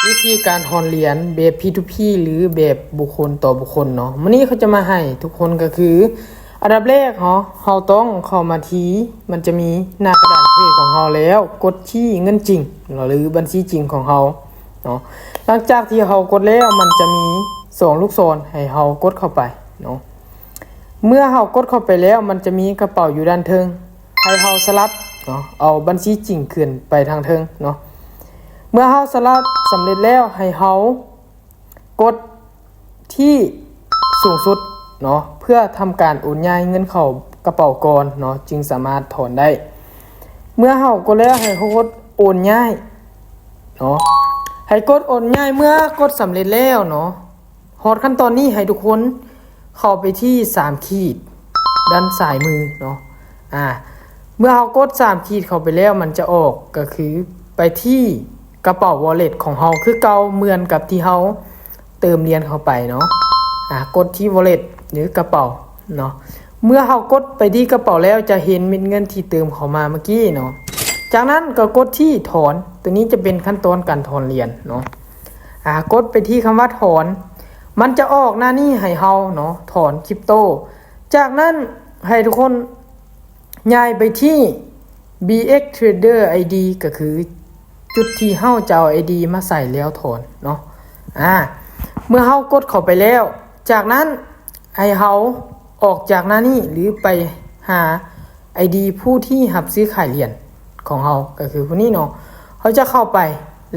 ວິທີການຖອນຫຼຽນແບບ P to P ຫຼື ແບບບຸກຄົນຕໍ່ບຸກຄົນເນາະ. ມື້ນີ້ເຂົາຈະມາໃຫ້ທຸກຄົນກໍຄື ອັນດັບແລກເນາະ ເຮົາຕ້ອງເຂົ້າມາທີ່ ມັນຈະມີໜ້າກະດານເທຣດຂອງເຮົາແລ້ວ ກົດທີ່ເງິນຈິງ ຫຼື ບັນຊີຈິງຂອງເຮົາເນາະ. ຫຼັງຈາກທີ່ເຮົາກົດແລ້ວ ມັນຈະມີສອງລູກສອນໃຫ້ເຮົາກົດເຂົ້າໄປເນາະ. ເມື່ອເຮົາກົດເຂົ້າໄປແລ້ວ ມັນຈະມີກະເປົາຢູ່ດ້ານເທິງ ໃຫ້ເຮົາສະຫຼັບເນາະ ເອົາບັນຊີຈິງຂຶ້ນໄປທາງເທິງເນາະ. ເມື່ອເຮົາສະຫຼັບສຳເລັດແລ້ວ ໃຫ້ເຮົາກົດທີ່ສູງສຸດເນາະ ເພື່ອທຳການໂອນຍ້າຍເງິນເຂົ້າກະເປົາກ່ອນເນາະ ຈຶ່ງສາມາດຖອນໄດ້. ເມື່ອເຮົາກົດແລ້ວ ໃຫ້ເຮົາກົດໂອນຍ້າຍເນາະ ໃຫ້ກົດໂອນຍ້າຍ. ເມື່ອກົດສຳເລັດແລ້ວເນາະ ຮອດຂັ້ນຕອນນີ້ໃຫ້ທຸກຄົນເຂົ້າໄປທີ່ສາມຂີດດ້ານຊ້າຍມືເນາະ. ອາ ເມື່ອເຮົາກົດສາມຂີດເຂົ້າໄປແລ້ວ ມັນຈະອອກ ກໍຄືໄປທີ່ກະເປົາ wallet ຂອງເຮົາຄືເກົ່າ ເໝືອນກັບທີ່ເຮົາເຕີມຫຼຽນເຂົ້າໄປເນາະ. ອາ ກົດທີ່ wallet ຫຼືກະເປົາເນາະ. ເມື່ອເຮົາກົດໄປທີ່ກະເປົາແລ້ວ ຈະເຫັນເມັດເງິນທີ່ເຕີມເຂົ້າມາເມື່ອກີ້ເນາະ. ຈາກນັ້ນກໍກົດທີ່ຖອນ ໂຕນີ້ຈະເປັນຂັ້ນຕອນການຖອນຫຼຽນເນາະ. ອາ ກົດໄປທີ່ຄຳວ່າຖອນ ມັນຈະອອກໜ້ານີ້ໃຫ້ເຮົາເນາະ ຖອນຄຣິບໂຕ. ຈາກນັ້ນໃຫ້ທຸກຄົນຍ້າຍໄປທີ່ BX Trader ID ກໍຄືຈຸດທີ່ເຮົາຈະເອົາ ID ມາໃສ່ແລ້ວຖອນເນາະ. ອາ ເມື່ອເຮົາກົດເຂົ້າໄປແລ້ວ ຈາກນັ້ນໃຫ້ເຮົາອອກຈາກໜ້ານີ້ ຫຼື ໄປຫາ ID ຜູ້ທີ່ຮັບຊື້ຂາຍຫຼຽນຂອງເຮົາ ກໍຄືຜູ້ນີ້ເນາະ. ເຮົາຈະເຂົ້າໄປ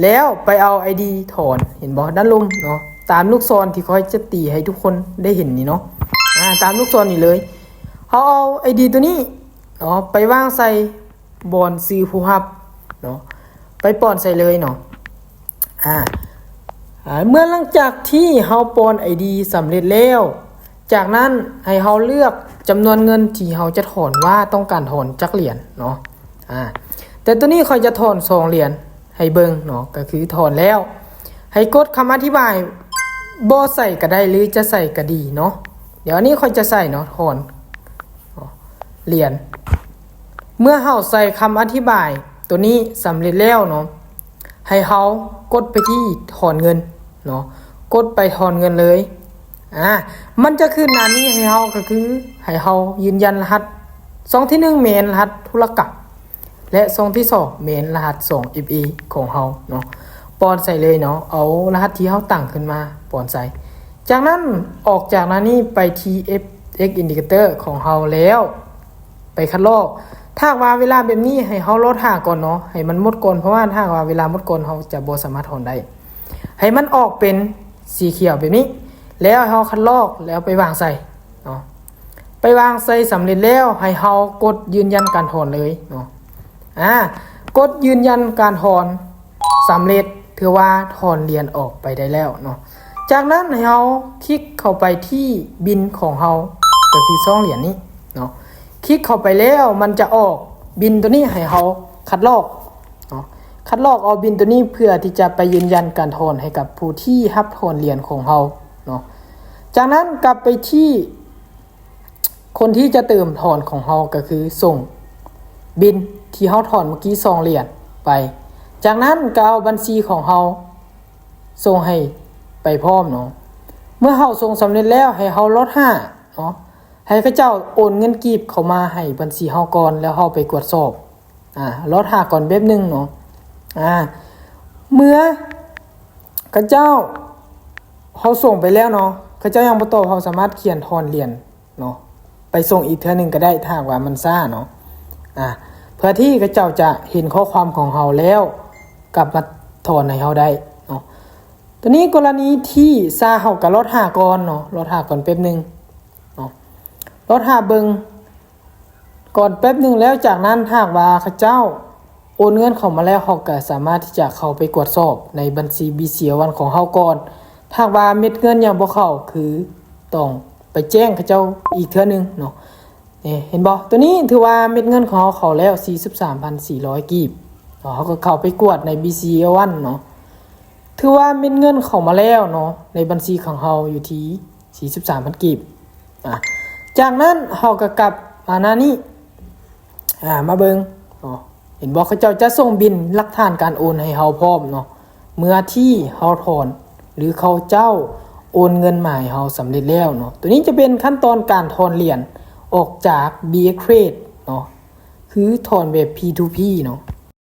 ແລ້ວໄປເອົາ ID ຖອນ ເຫັນບໍ່ ດ້ານລຸ່ມເນາະ ຕາມລູກສອນທີ່ຂ້ອຍຈະຕີໃຫ້ທຸກຄົນໄດ້ເຫັນນີ້ເນາະ. ອາ ຕາມລູກສອນນີ້ເລີຍ ເຮົາເອົາ ID ໂຕນີ້ເນາະ ໄປວາງໃສ່ບ່ອນຊື່ຜູ້ຮັບເນາະ ໄປປ້ອນໃສ່ເລີຍເນາະ. ອາ ອາ ເມື່ອຫຼັງຈາກທີ່ເຮົາປ້ອນ ID ສຳເລັດແລ້ວ ຈາກນັ້ນໃຫ້ເຮົາເລືອກຈຳນວນເງິນທີ່ເຮົາຈະຖອນ ວ່າຕ້ອງການຖອນຈັກຫຼຽນເນາະ. ອາ ແຕ່ໂຕນີ້ຂ້ອຍຈະຖອນສອງຫຼຽນໃຫ້ເບິ່ງເນາະ ກໍຄືຖອນແລ້ວ ໃຫ້ກົດຄຳອະທິບາຍ ບໍ່ໃສ່ກໍໄດ້ ຫຼື ຈະໃສ່ກໍດີເນາະ. ດຽວອັນນີ້ຂ້ອຍຈະໃສ່ເນາະ ຖອນຫຼຽນ. ເມື່ອເຮົາໃສ່ຄຳອະທິບາຍໂຕນີ້ສຳເລັດແລ້ວເນາະ ໃຫ້ເຮົາກົດໄປທີ່ຖອນເງິນເນາະ ກົດໄປຖອນເງິນເລີຍ. ອາ ມັນຈະຂຶ້ນໜ້ານີ້ໃຫ້ເຮົາ ກໍຄືໃຫ້ເຮົາຢືນຢັນລະຫັດ ຊ່ອງທີໜຶ່ງແມ່ນລະຫັດທຸລະກຳ ແລະ ຊ່ອງທີສອງແມ່ນລະຫັດສອງ FA ຂອງເຮົາເນາະ ປ້ອນໃສ່ເລີຍເນາະ. ເອົາລະຫັດທີ່ເຮົາຕັ້ງຂຶ້ນມາປ້ອນໃສ່. ຈາກນັ້ນອອກຈາກໜ້ານີ້ໄປທີ່ FX Indicator ຂອງເຮົາແລ້ວ ໄປຄັດລອກ. ຖ້າຫາກວ່າເວລາແບບນີ້ໃຫ້ເຮົາລໍຖ້າກ່ອນເນາະ ໃຫ້ມັນໝົດກ່ອນ ເພາະວ່າຖ້າຫາກວ່າເວລາໝົດກ່ອນ ເຮົາຈະບໍ່ສາມາດຖອນໄດ້. ໃຫ້ມັນອອກເປັນສີຂຽວແບບນີ້ ແລ້ວໃຫ້ເຮົາຄັດລອກ ແລ້ວໄປວາງໃສ່ເນາະ. ໄປວາງໃສ່ສຳເລັດແລ້ວ ໃຫ້ເຮົາກົດຢືນຢັນການຖອນເລີຍເນາະ. ອາ ກົດຢືນຢັນການຖອນສຳເລັດ ຖືວ່າຖອນຫຼຽນອອກໄປໄດ້ແລ້ວເນາະ. ຈາກນັ້ນໃຫ້ເຮົາຄລິກເຂົ້າໄປທີ່ບິນຂອງເຮົາ ກໍຄືຊ່ອງຫຼຽນນີ້ເນາະ. ຄລິກເຂົ້າໄປແລ້ວ ມັນຈະອອກບິນໂຕນີ້ໃຫ້ເຮົາຄັດລອກເນາະ. ຄັດລອກເອົາບິນໂຕນີ້ເພື່ອທີ່ຈະໄປຢືນຢັນການຖອນໃຫ້ກັບຜູ້ທີ່ຮັບຖອນຫຼຽນຂອງເຮົາເນາະ. ຈາກນັ້ນກັບໄປທີ່ຄົນທີ່ຈະເຕີມຖອນຂອງເຮົາ ກໍຄືສົ່ງບິນທີ່ເຮົາຖອນເມື່ອກີ້ສອງຫຼຽນໄປ. ຈາກນັ້ນກໍເອົາບັນຊີຂອງເຮົາສົ່ງໃຫ້ໄປພ້ອມເນາະ. ເມື່ອເຮົາສົ່ງສຳເລັດແລ້ວ ໃຫ້ເຮົາລໍຖ້າເນາະ ໃຫ້ເຂົາເຈົ້າໂອນເງິນກີບເຂົ້າມາໃຫ້ບັນຊີເຮົາກ່ອນ ແລ້ວເຮົາໄປກວດສອບ. ອາ ລໍຖ້າກ່ອນແປັບໜຶ່ງເນາະ. ອາ ເມື່ອເຂົາເຈົ້າ ເຮົາສົ່ງໄປແລ້ວເນາະ ເຂົາເຈົ້າຍັງບໍ່ຕອບ ເຮົາສາມາດຂຽນຖອນຫຼຽນເນາະ ໄປສົ່ງອີກເທື່ອໜຶ່ງກໍໄດ້ ຖ້າຫາກວ່າມັນຊ້າເນາະ. ອາ ເພື່ອທີ່ເຂົາເຈົ້າຈະເຫັນຂໍ້ຄວາມຂອງເຮົາ ແລ້ວກັບມາຖອນໃຫ້ເຮົາໄດ້ເນາະ. ໂຕນີ້ກໍລະນີທີ່ຊ້າ ເຮົາກໍລໍຖ້າກ່ອນເນາະ ລໍຖ້າກ່ອນແປັບໜຶ່ງເນາະ ລໍຖ້າເບິ່ງ ກ່ອນແປັບໜຶ່ງ ແລ້ວຈາກນັ້ນຫາກວ່າເຂົາເຈົ້າໂອນເງິນເຂົ້າມາແລ້ວ ເຮົາກໍສາມາດທີ່ຈະເຂົ້າໄປກວດສອບໃນບັນຊີ BCEL One ຂອງເຮົາກ່ອນ. ຖ້າຫາກວ່າເມັດເງິນຍັງບໍ່ເຂົ້າ ຄືຕ້ອງໄປແຈ້ງເຂົາເຈົ້າອີກເທື່ອໜຶ່ງເນາະ. ນີ້ເຫັນບໍ່? ໂຕນີ້ຖືວ່າເມັດເງິນຂອງເຮົາເຂົ້າແລ້ວ ສີ່ສິບສາມພັນສີ່ຮ້ອຍກີບເນາະ. ເຮົາກໍເຂົ້າໄປກວດໃນ BCEL One ເນາະ. ຖືວ່າເມັດເງິນເຂົ້າມາແລ້ວເນາະ ໃນບັນຊີຂອງເຮົາຢູ່ທີ່ ສີ່ສິບສາມພັນກີບ. ອາ ຈາກນັ້ນເຮົາກໍກັບມາໜ້ານີ້ ອາ ມາເບິ່ງເນາະ. ເຫັນບໍ່? ເຂົາເຈົ້າຈະສົ່ງບິນຫຼັກຖານການໂອນໃຫ້ເຮົາພ້ອມເນາະ. ເມື່ອທີ່ເຮົາຖອນ ຫຼືເຂົາເຈົ້າໂອນເງິນມາໃຫ້ເຮົາສຳເລັດແລ້ວເນາະ. ໂຕນີ້ຈະເປັນຂັ້ນຕອນການຖອນຫຼຽນອອກຈາກ BX Trade ເນາະ ຄືຖອນແບບ P2P ເນາະ.